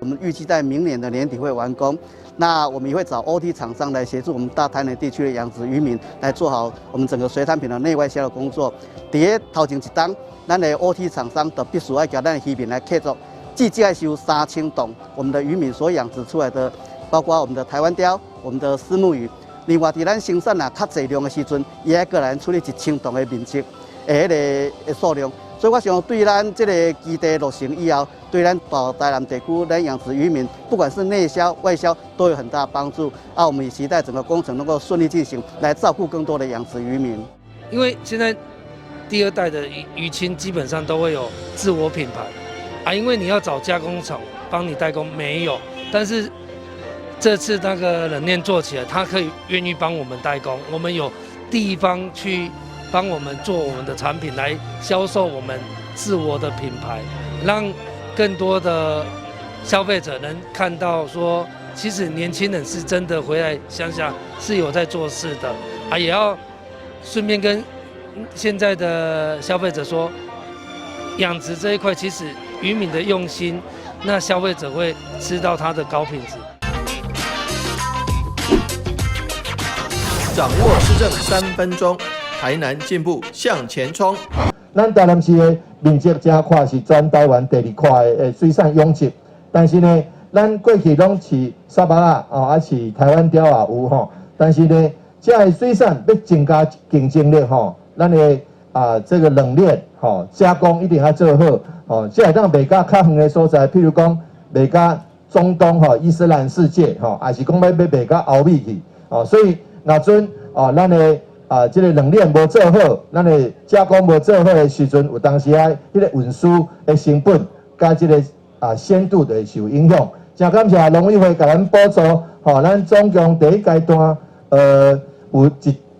我們預計在明年的年底會完工。那我們也會找 OT 廠商來協助我們大台南地區的養殖漁民來做好我們整個水產品的內外銷的工作。佇咧頭前一冬，咱的 OT 廠商就必須愛共咱的漁民來合作，至少愛收3000噸我們的漁民所養殖出來的，包括我們的台灣鯛、我們的虱目魚。另外，佇咱生產若較濟量的時陣，伊愛閣來處理1000噸的面積的彼个數量。所以我想對咱這个基地落成以後，對咱大台南地區咱養殖漁民，不管是內銷外銷，都有很大幫助。啊，我們也期待整個工程能夠順利進行，來照顧更多的養殖漁民。因為現在第二代的漁親基本上都會有自我品牌啊，因為你要找加工廠幫你代工沒有，但是這次那個冷鏈做起來，他可以願意幫我們代工，我們有地方去幫我們做我們的產品來銷售我們自我的品牌，讓更多的消費者能看到說，其實年輕人是真的回來鄉下是有在做事的啊，也要順便跟現在的消費者說，養殖這一塊其實漁民的用心，那消費者會吃到它的高品質。掌握市政3分鐘。台南進步向前衝。咱台南市的面積誠闊，是全台灣第二闊的水產養殖。但是呢，咱過去攏飼沙巴仔哦，啊飼台灣鯛也有吼。但是呢，這个水產欲增加競爭力吼，咱的啊這個冷鏈吼加工一定愛做好吼，才會當賣甲較遠的所在，譬如講賣甲中東吼伊斯蘭世界吼，抑是講欲賣甲歐美去哦。所以若陣哦，咱的啊，這个冷鏈無做好，咱的加工無做好的時陣，有當時啊，彼个運輸的成本佮這个啊鮮度就會受影響。誠感謝農委會共咱補助，吼，咱總共第一階段，有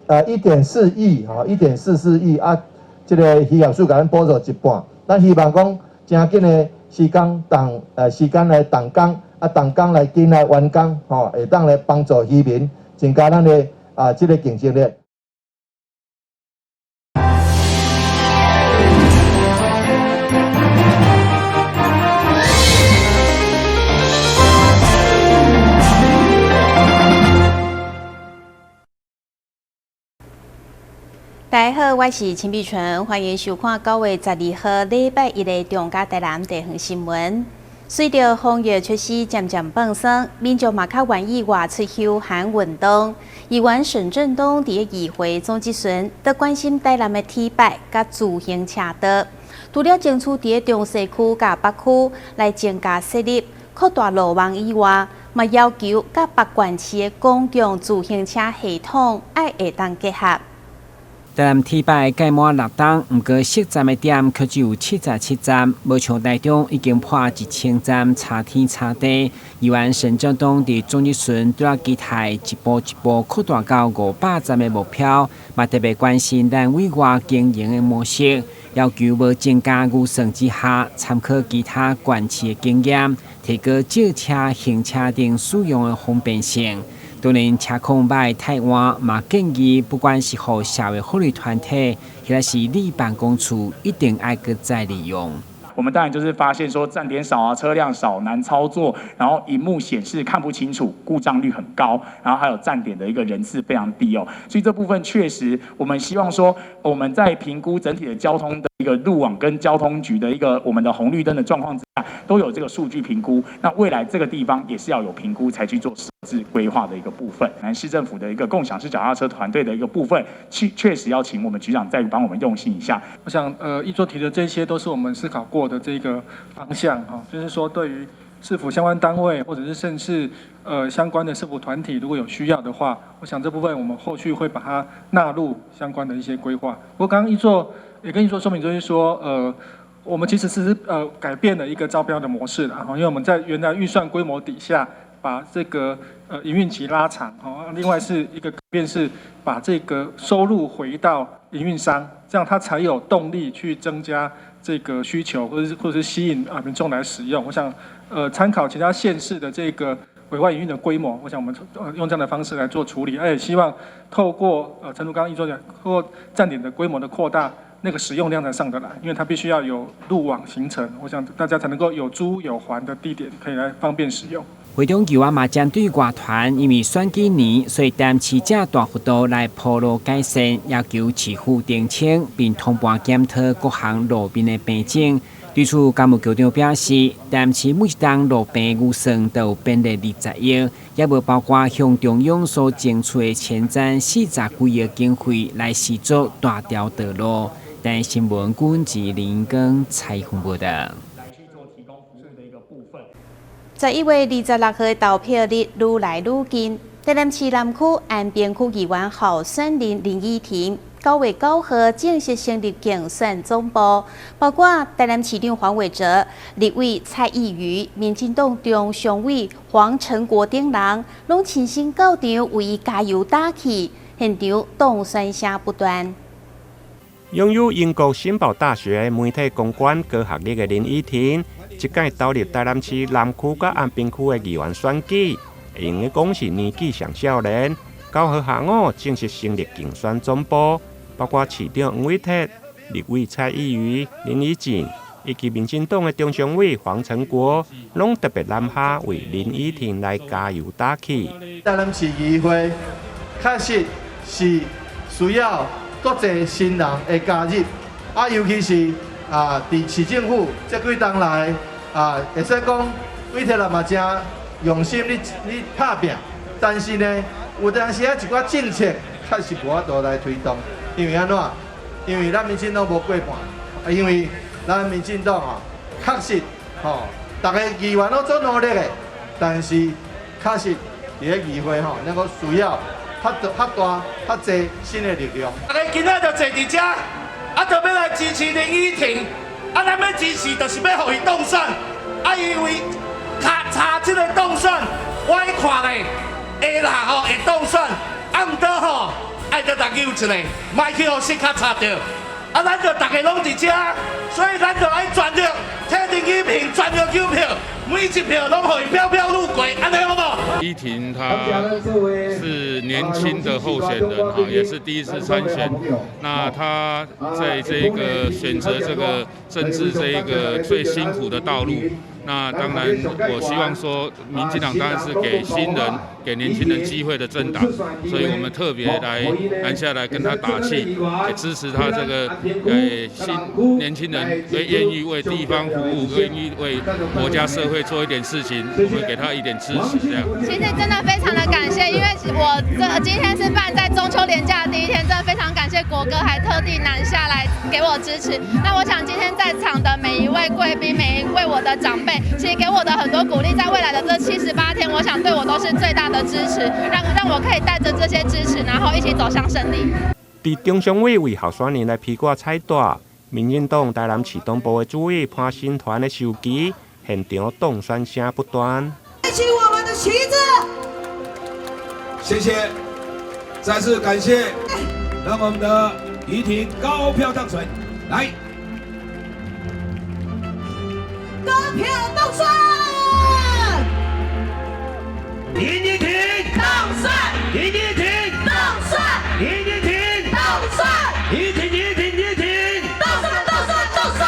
1.4億，吼，1.44億啊，這个漁業署共咱補助一半。咱希望講，誠緊的時間動，時間來動工，啊，動工來緊來完工，吼，會當來幫助漁民增加咱的啊這个競爭力。大家好，我是陳碧純，歡迎收看9月12號禮拜一的中嘉台南地方新聞。隨著防疫措施漸漸放鬆，民眾嘛較願意外出休閒運動。議員沈振東佇議會總質詢，都關心台南的鐵牌佮自行車道。除了爭取佇中西區佮北區來增加設立擴大路網以外，嘛要求佮別縣市的公共自行車系統愛會當結合。台南鐵牌蓋滿6冬，毋過設站的點卻只有77站，無像台中已經破1000站，差天差地。議員沈振東佇總質詢拄仔期待一步一步擴大到500站的目標，嘛特別關心咱委外經營的模式，要求無增加預算之下，參考其他縣市的經驗，提高借車行車燈使用的方便性。當然，車況䆀汰換嘛建議，不管是予社會福利團體，或者是里辦公處，一定愛閣再利用。我們當然就是發現說站點少啊，車輛少，難操作，然後螢幕顯示看不清楚，故障率很高，然後還有站點的一個人次非常低哦，所以這部分確實，我們希望說我們在評估整體的交通的一個路網跟交通局的一個我們的紅綠燈的狀況之下，都有這個數據評估。那未來這個地方也是要有評估才去做設置規劃的一個部分。南市政府的一個共享式腳踏車團隊的一個部分，確實要請我們局長再幫我們用心一下。我想，議座提的這些都是我們思考過的這個方向哈，就是說對於市府相關單位，或者是甚至相關的社福團體，如果有需要的話，我想這部分我們後續會把它納入相關的一些規劃。不過剛剛議座也跟議座說明，就是說，我們其實是改變了一個招標的模式啦，因為我們在原來預算規模底下，把這個營運期拉長，另外是一個改變是把這個收入回到營運商，這樣他才有動力去增加這個需求，或者是吸引啊民眾來使用。我想，參考其他縣市的這個委外營運的規模，我想我們用這樣的方式來做處理，而且希望透過誠如剛剛議座講，透過站點的規模的擴大，那個使用量才上得來，因為它必須要有路網形成，我想大家才能夠有租有還的地點可以來方便使用。會中議員嘛針對外團，因為選舉年，所以台南市政大幅度來鋪路改善，要求市府澄清並通盤檢討各項路面的平整。對此，工務局長表示，台南市每一冬路平預算都有編列20億，也無包括向中央所爭取的前瞻40幾億經費來施作大條道路。台視新聞軍志林根採訪報道。 11月26號的投票日愈來愈近，台南市南區安平區議員候選人林依婷9月9號正式成立競選總部，包括台南市長黃偉哲、立委蔡易餘、民進黨中常委黃成國等人，攏親身到場為伊加油打氣，現場當選聲不斷。擁有英國新堡大學媒體公關高學歷的林依婷，這屆投入台南市南區佮安平區的議員選舉，會用得講是年紀上少年。9號下午正式成立競選總部，包括市長黃偉哲、立委蔡易餘、林宜靜以及民進黨的中常委黃成國，攏特別南下為林依婷來加油打氣。台南市議會確實是需要閣濟新人的加入，啊，尤其是啊，佇市政府這幾冬來啊，會使講偉哲人嘛誠用心咧咧拍拚，但是呢，有當時啊一寡政策確實無法度來推動，因為按怎？因為咱民進黨無過半，啊，因為咱民進黨啊，確實吼，逐个議員攏足努力的，但是確實佇咧議會吼，咱閣需要較多、較大、較濟新的力量。大家今仔就坐佇遮，啊，就欲來支持林依婷，啊，咱欲支持就是欲予伊當選，啊，因為較差這个當選，我去看咧，會啦吼，會當選，啊，毋過吼，愛閣逐扭一下，莫去予爍跤插著，啊，咱就逐个攏佇遮，所以咱就愛全力替林依婷全力投票，每一票攏予伊飄飄欲過，按呢好無？依婷她是年輕的候選人哈，也是第一次參選。那她在這個選擇這個政治這一個最辛苦的道路，那當然我希望說，民進黨當然是給新人、給年輕人機會的政黨，所以我們特別來南下來跟他打氣，也支持他這個新年輕人願意為地方服務，願意為國家社會做一點事情，我們給他一點支持，這樣。其實真的非常的感謝，因為我這今天是辦在中秋連假的第一天，真的非常感謝國哥還特地南下來給我支持。那我想今天在場的每一位貴賓，每一位我的長輩，其實給我的很多鼓勵，在未來的這78天，我想對我都是最大的支持，讓我可以帶着這些支持，然後一起走向勝利。佇中常委為候選人來披掛彩帶，民進黨台南市黨部的主委潘新團的授旗，現場當選聲不斷。舉起我們的旗子，謝謝，再次感謝，讓我們的宜婷高票當選，來，高票當選，林宜婷當選，林宜婷當選，林宜婷當選，宜婷宜婷宜婷當選當選當選。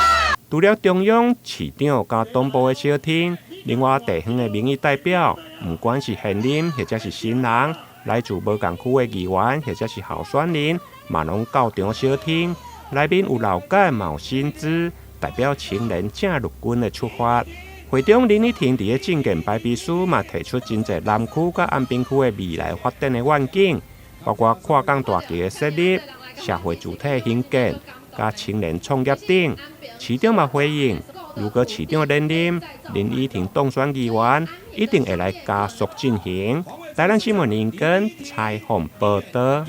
除了中央、市長佮黨部的小廳，另外地方的民意代表，毋管是現任或者是新人，來自無仝區的議員或者是候選人，嘛攏到場相挺。內面有老幹，嘛有新枝，代表青年正陸軍的出發。會長林依婷佇咧政見白皮書嘛提出真濟南區佮安平區的未來發展的願景，包括跨港大橋的設立、社會主體興建、佮青年創業等。市長嘛回應，如果市長連任，林依婷當選議員，一定會來加速進行。台南新聞林根採訪報道。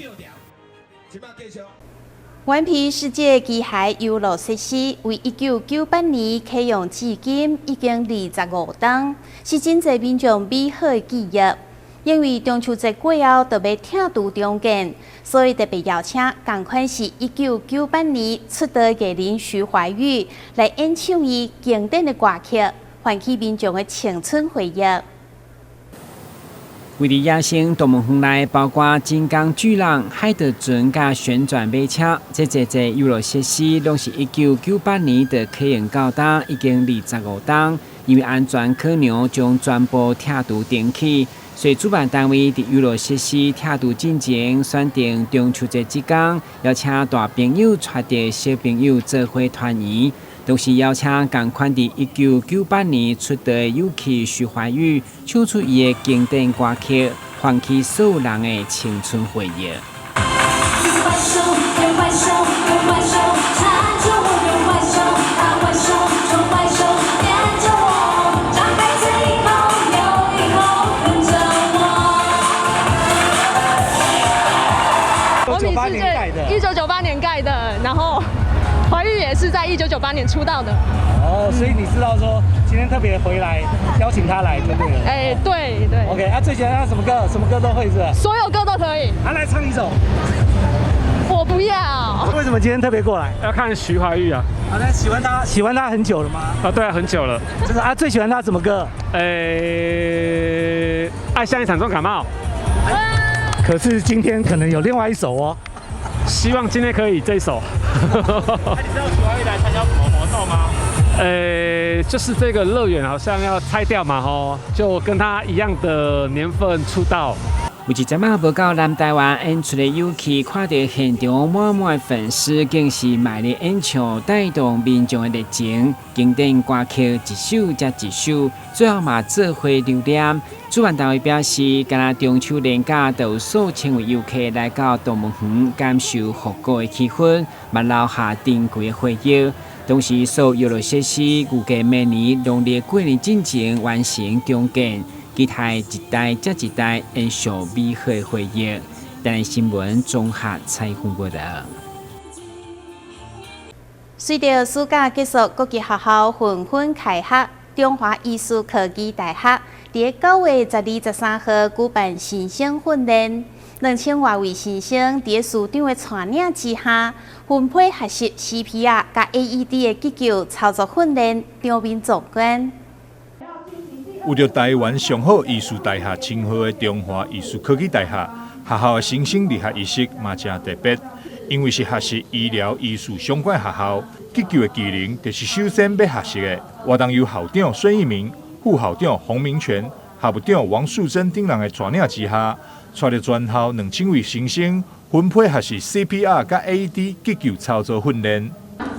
頑皮世界機械遊樂設施為1998年啟用至今已經25冬，是真濟民眾美好的記憶。因為中秋節過後就欲拆除重建，所以特別邀請仝款是1998年出道藝人徐懷鈺來演唱伊經典的歌曲，喚起民眾的青春回憶。位佇野生動物園內，包括金剛巨浪、海盜船佮旋轉馬車，這濟濟遊樂設施，攏是1998年就啟用到今，已經25冬。因為安全考量，將全部拆除重起，所以主辦單位佇遊樂設施拆除進前，選定中秋節這工，邀請大朋友帶著小朋友做伙團圓。同時邀請仝款佇1998年出道的友氣徐懷鈺，唱出伊的經典歌曲，喚起所有人的青春回憶。我米世界1998年蓋的，然後。懷鈺也是在1998年出道的。哦，所以你知道說今天特別回來邀請他來，對不對？哎，對對。 OK，啊，最喜歡他什麼歌？什麼歌都會是吧？所有歌都可以。啊，來唱一首。我不要。為什麼今天特別過來？要看徐懷鈺啊。好的，喜歡他，喜歡他很久了嗎？啊，對啊，很久了。就是啊，最喜歡他什麼歌？愛像一場重感冒。可是今天可能有另外一首哦。希望今天可以這一首。那你知道徐懷鈺來參加什麼活動嗎？就是這個樂園好像要拆掉嘛，吼，就跟他一樣的年份出道。有一陣仔無到南台灣演出的勇氣，看著現場滿滿粉絲，更是賣力演唱，帶動民眾的熱情。經典歌曲一首接一首，最後嘛做伙留念。主辦單位表示，敢若中秋連假，就有數千位遊客來到動物園，感受復古的氣氛，嘛留下珍貴的回憶。同時，所有遊樂設施預計明年農曆過年進前完成重建。期待一代接一代延續美好的回憶。台南新聞綜合採訪報導。隨著暑假結束，國際學校紛紛開學。中華醫事科技大學佇9月12、13號舉辦新生訓練，2000外位新生佇師長的帶領之下，分批學習 CPR 佮 AED 的急救操作訓練，場面壯觀。有著台灣上好醫事大學稱號的中華醫事科技大學，學校的新生入學儀式嘛誠特別，因為是學習醫療醫術相關學校，急救的技能就是首先欲學習的。活動由校長孫一鳴、副校長洪明權、校務長王素貞等人的帶領之下，帶著全校2000位新生分批學習 CPR 佮 AED 急救操作訓練。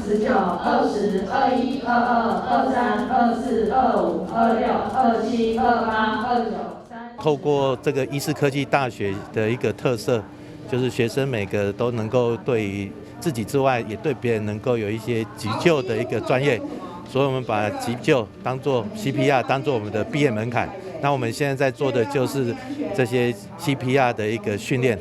19、20、21、22、23、24、25、26、27、28、29。透過這個醫事科技大學的一個特色，就是學生每個都能夠對於自己之外，也對別人能夠有一些急救的一個專業，所以我們把急救當做 CPR，當做我們的畢業門檻。那我們現在在做的就是這些 CPR 的一個訓練。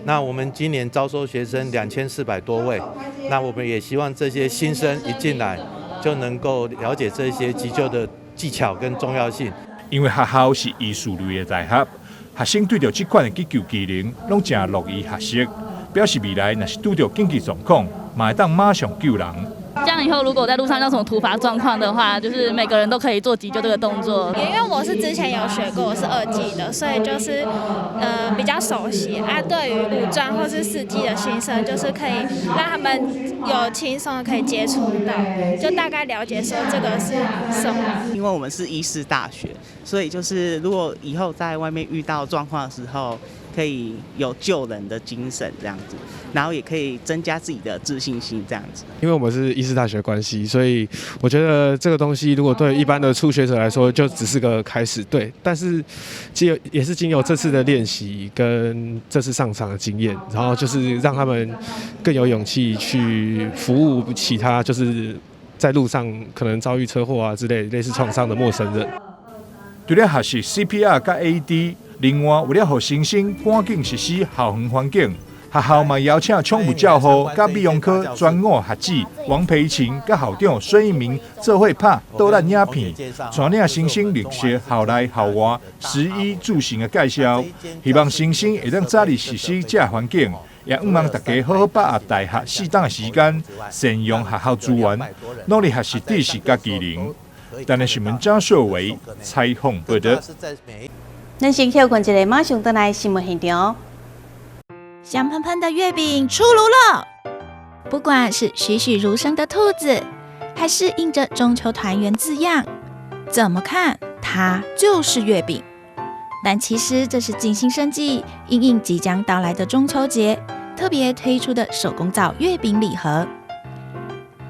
那我們今年招收學生2400多位，那我們也希望這些新生一進來就能夠了解這些急救的技巧跟重要性。因為學校是醫術類的大學，學生對著這款的急救技能攏誠樂意學習，表示未來若是拄著緊急狀況，嘛會當馬上救人。這樣以後如果在路上遇到什麼突發狀況的話，就是每個人都可以做急救這個動作。因為我是之前有學過，我是2技的，所以就是比較熟悉。啊，對於5專或是4技的新生，就是可以讓他們有輕鬆的可以接觸到，就大概了解說這個是什麼。因為我們是醫事大學，所以就是如果以後在外面遇到狀況的時候，可以有救人的精神這樣子，然後也可以增加自己的自信心這樣子。因為我們是醫事大學關係，所以我覺得這個東西如果對一般的初學者來說，就只是個開始，對。但是，也是經由這次的練習跟這次上場的經驗，然後就是讓他們更有勇氣去服務其他就是在路上可能遭遇車禍啊之類類似創傷的陌生人。除了學習 CPR 佮 AED，另外為了予新生趕緊熟悉校園環境，學校嘛邀請寵物照護佮美容科專五學子王培琴佮校長孫一鳴做伙拍導覽影片，帶領新生認識校內校外食衣住行的介紹，希望新生會當早日熟悉這環境，也向望大家好好把握大學4冬的時間，善用學校資源，努力學習知識佮技能。台南新聞張秀維採訪報導。咱先歇睏一下，馬上轉來新聞現場。香噴噴的月餅出爐了！不管是栩栩如生的兔子，還是印着中秋團圓字樣，怎麼看它就是月餅。但其實這是靜心生技因應即將到來的中秋節，特別推出的手工皂月餅禮盒，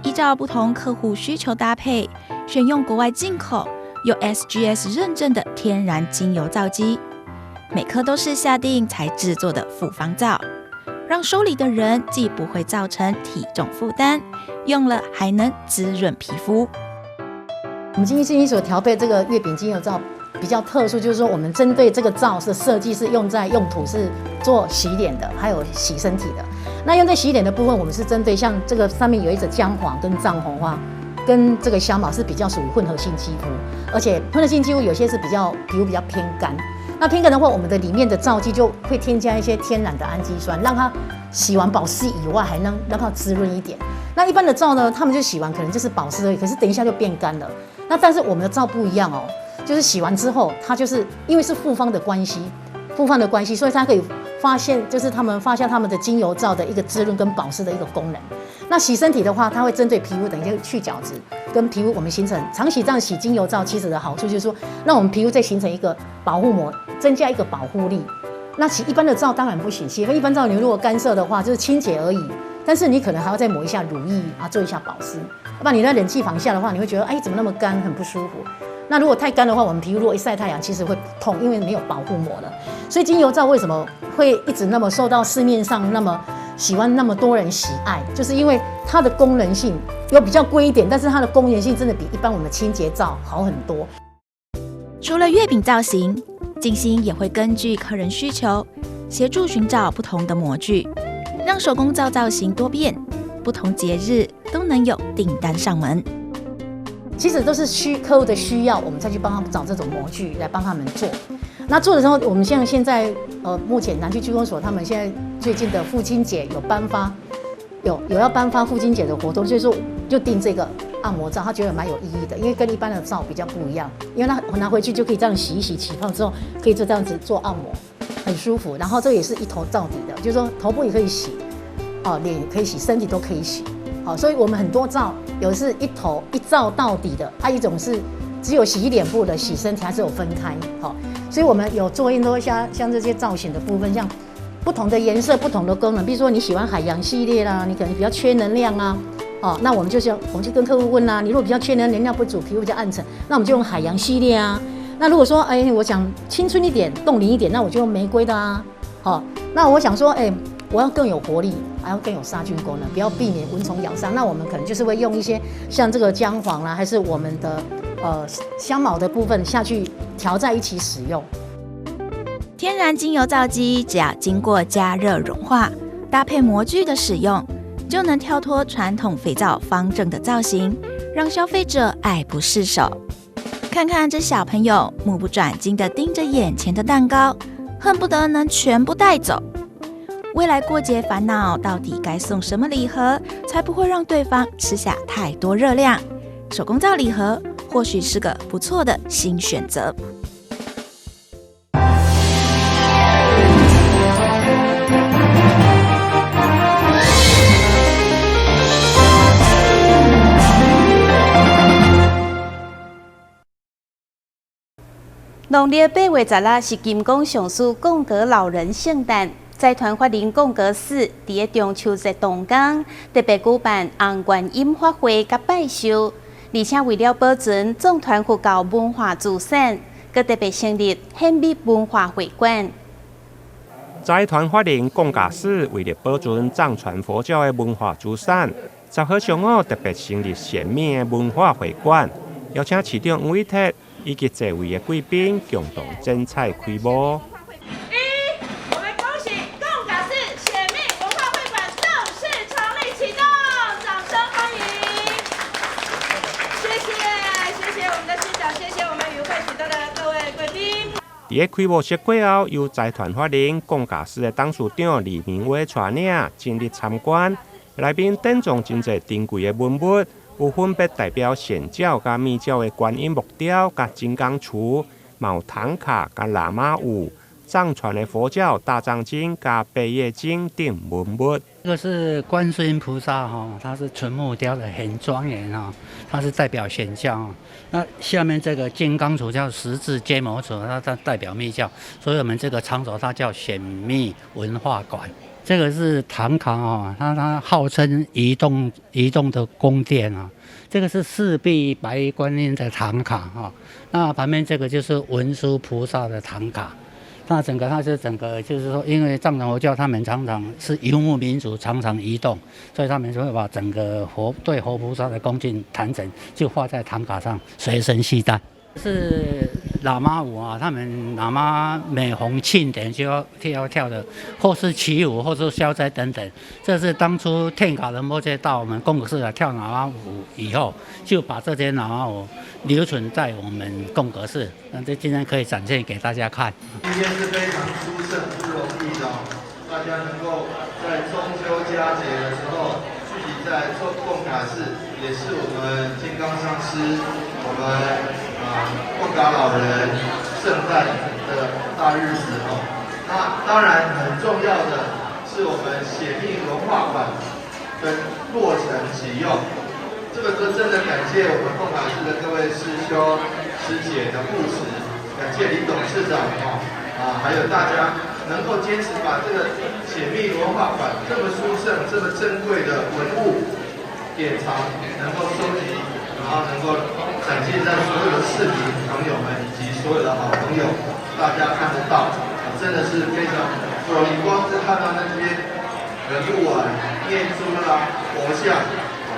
依照不同客戶需求搭配，選用國外進口有 SGS 認證的天然精油皂基，每顆都是下定才製作的複方皂，讓收禮的人既不會造成體重負擔，用了還能滋潤皮膚。我們靜心所調配這個月餅精油皂比較特殊，就是說我們針對這個皂的設計是用在用途是做洗臉的，還有洗身體的。那用在洗臉的部分，我們是針對像這個上面有一隻薑黃跟藏紅花，跟這個香茅是比較屬於混合性肌膚，而且混合性肌膚有些是比較皮膚比較偏乾。那偏乾的話，我們的裡面的皂基就會添加一些天然的氨基酸，讓它洗完保濕以外，還能讓它滋潤一點。那一般的皂呢，他們就洗完可能就是保濕而已，可是等一下就變乾了。那但是我們的皂不一樣哦。就是洗完之後，它就是因為是複方的關係，複方的關係，所以它可以發現，就是他們發現他們的精油皂的一個滋潤跟保濕的一個功能。那洗身體的話，它會針對皮膚等一下去角質，跟皮膚我們形成長期這樣洗精油皂，其實的好處就是說，讓我們皮膚再形成一個保護膜，增加一個保護力。那洗一般的皂當然不行，洗一般皂你如果乾澀的話，就是清潔而已，但是你可能還要再抹一下乳液啊，做一下保濕。要不然你在冷氣房下的話，你會覺得哎，怎麼那麼乾，很不舒服。那如果太乾的話，我們皮膚如果一曬太陽，其實會痛，因為沒有保護膜了。所以精油皂為什麼會一直那麼受到市面上那麼喜歡那麼多人喜愛，就是因為它的功能性有比較貴一點，但是它的功能性真的比一般我們的清潔皂好很多。除了月餅造型，靜心也會根據客人需求，協助尋找不同的模具，讓手工皂造型多變，不同節日都能有訂單上門。其實都是客戶的需要，我們再去幫他們找這種模具來幫他們做。那做的時候，我們像現在目前南區區公所他們現在最近的父親節有頒發，有要頒發父親節的活動，所以說就訂這個按摩皂，他覺得蠻有意義的，因為跟一般的皂比較不一樣，因為他拿回去就可以這樣洗一洗，起泡之後可以就這樣子做按摩，很舒服。然後這也是一頭到底的，就是說頭部也可以洗，哦，臉也可以洗，身體都可以洗。好，所以我們很多皂有是一頭一皂到底的，啊，一種是只有洗臉部的，洗身體還是有分開。好，所以我們有做很多像這些造型的部分，像不同的顏色、不同的功能。比如說你喜歡海洋系列啦，你可能比較缺能量啊，哦，那我們就是我們就跟客戶問啦，你如果比較缺能量不足，皮膚比較暗沉，那我們就用海洋系列啊。那如果說哎，我想青春一點、凍齡一點，那我就用玫瑰的啊。好，那我想說哎，我要更有活力，還要更有殺菌功能，不要避免蚊蟲咬傷。那我們可能就是會用一些像這個薑黃啦，還是我們的香茅的部分下去調在一起使用。天然精油皂基只要經過加熱融化，搭配模具的使用，就能跳脫傳統肥皂方正的造型，讓消費者愛不釋手。看看這小朋友目不轉睛地盯着眼前的蛋糕，恨不得能全部帶走。未來過節煩惱到底該送什麼禮盒，才不會讓對方吃下太多熱量？手工皂禮盒或許是個不錯的新選擇。農曆8月16是金剛上師貢格老人聖誕。財團法人貢格寺佇个中秋節當天，特別舉辦紅觀音法會佮拜壽，而且為了保存藏傳佛教文化資產，閣特別成立顯密文化會館。財團法人貢格寺為了保存藏傳佛教的文化資產，10號上午特別成立顯密的文化會館，邀請市長黃偉哲以及濟位的貴賓共同剪彩開幕。佇个開幕式過後，由財團法人貢格寺的董事長李明威帶領進入參觀，內面典藏真濟珍貴的文物，有分別代表顯教佮密教的觀音木雕佮金剛杵，嘛有唐卡佮喇嘛舞、藏傳的佛教大藏經佮貝葉經等文物。這個是觀世音菩薩哈，它是純木雕的，很莊嚴哈，它是代表顯教。那下面這個金剛杵叫十字揭魔杵，它代表密教，所以我們這個場所它叫顯密文化館。這個是唐卡哦，它號稱移動的宮殿啊。這個是四臂白衣觀音的唐卡哈，那旁邊這個就是文殊菩薩的唐卡。那整個它是整個就是說，因為藏傳佛教他們常常是游牧民族，常常移動，所以他們就會把整個佛對佛菩薩的恭敬坦誠就畫在唐卡上，隨身攜帶。是喇嘛舞啊，他們喇嘛每逢慶典就要跳的，或是祈福，或是消災等等。這是當初天卡仁波切到我們貢噶寺來跳喇嘛舞以後，就把這些喇嘛舞留存在我們貢噶寺，那這今天可以展現給大家看。今天是非常殊勝不容易的，大家能夠在中秋佳節的時候聚集在貢卡寺，也是我們金剛上師，我們貢嘎老人聖誕的大日子哦。那當然很重要的是我們顯密文化館的落成啟用，這個都真的感謝我們貢卡寺的各位師兄師姐的護持，感謝林董事長哦，啊，還有大家能夠堅持把這個顯密文化館這麼殊勝、這麼珍貴的文物典藏能夠收集，然後能夠展現在所有的市民朋友們以及所有的好朋友，大家看得到，真的是非常不容易。光是看到那些人物啊、念珠啦、佛像，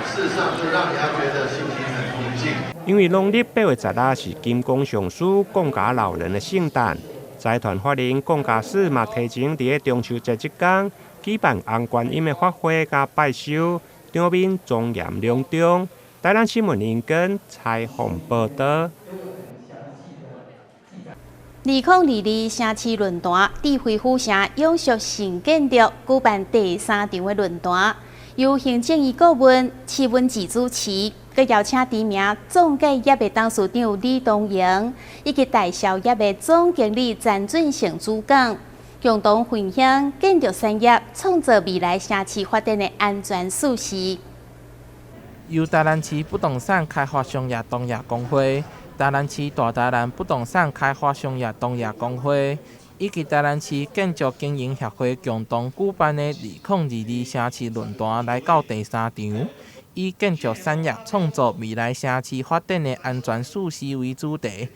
事實上就讓人家覺得心情很平靜。因為農曆8月16是金剛上師貢嘎老人的聖誕，財團法人貢嘎寺嘛提前佇咧中秋節這天舉辦紅觀音的法會佮拜壽，場面莊嚴隆重。台南新聞林根採訪報導。2022城市論壇，智慧府城永續新建築舉辦第三場的論壇，由行政院顧問徐文志主持，閣邀請知名仲介業的董事長李東榮，以及代銷業的總經理詹俊成主講，共同分享建築產業創造未來城市發展的安全措施。由台南市不動產開發商業同業公會、台南市大台南不動產開發商業同業公會以及台南市建築經營協會共同舉辦的2022城市論壇來到第三場，以建築產業創造未來城市發展的安全措施為主題，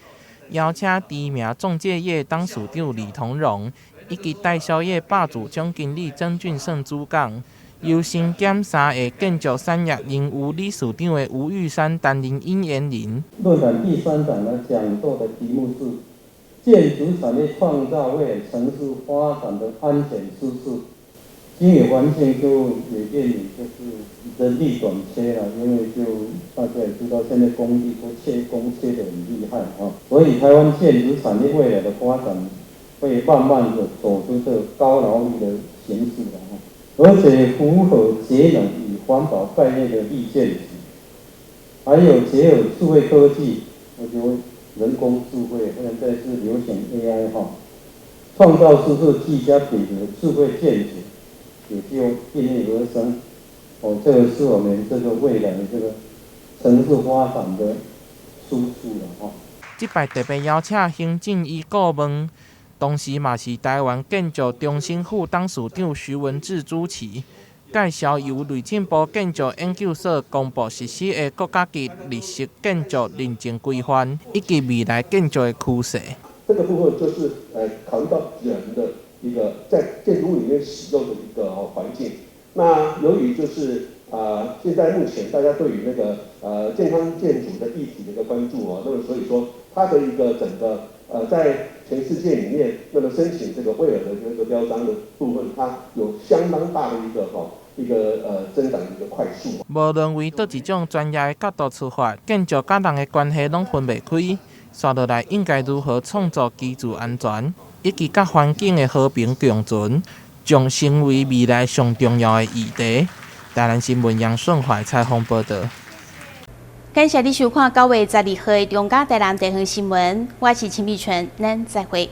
邀請知名仲介業董事長李同榮以及代銷業霸主總經理曾俊勝主講。由身兼三個建築產業榮譽理事長的吳玉山擔任引言人。論壇第三場呢，講座的題目是建築產業創造未來城市發展的安全趨勢。經營環境就也面臨就是人力短缺了，因為就大家也知道，現在工地都缺工缺得很厲害啊，所以台灣建築產業未來的發展會慢慢的走出這個高勞力的形式了。而且符合節能與環保概念的綠建築，還有結合智慧科技，那就人工智慧，現在是流行 AI 哈，創造舒適居家品質的智慧建築，也就應運而生。哦，這個是我們這個未來的這個城市發展的趨勢了哈。這擺特別邀請行政院顧問，同時嘛是台灣建築中心副董事長徐文志主持，介紹由內政部建築研究所公布實施的國家級綠色建築認證規範，以及未來建築的趨勢。這個部分就是考慮到人的一個在建築物裡面使用的一個環境。那由於就是現在目前大家對於那個健康建築的議題的一個關注哦，那麼所以說它的一個整個在全世界裡面，那麼申請這個威爾的這個標章的部分，它有相當大的一個增長的一個快速。無論為佗一種專業的角度出發，建築佮人的關係攏分袂開。紲落來應該如何創造居住安全，以及佮環境的和平共存，將成為未來上重要的議題。台南新聞楊順懷採訪報導。感謝你收看9月12號的中嘉台南地方新聞，我是陳美純，咱再會。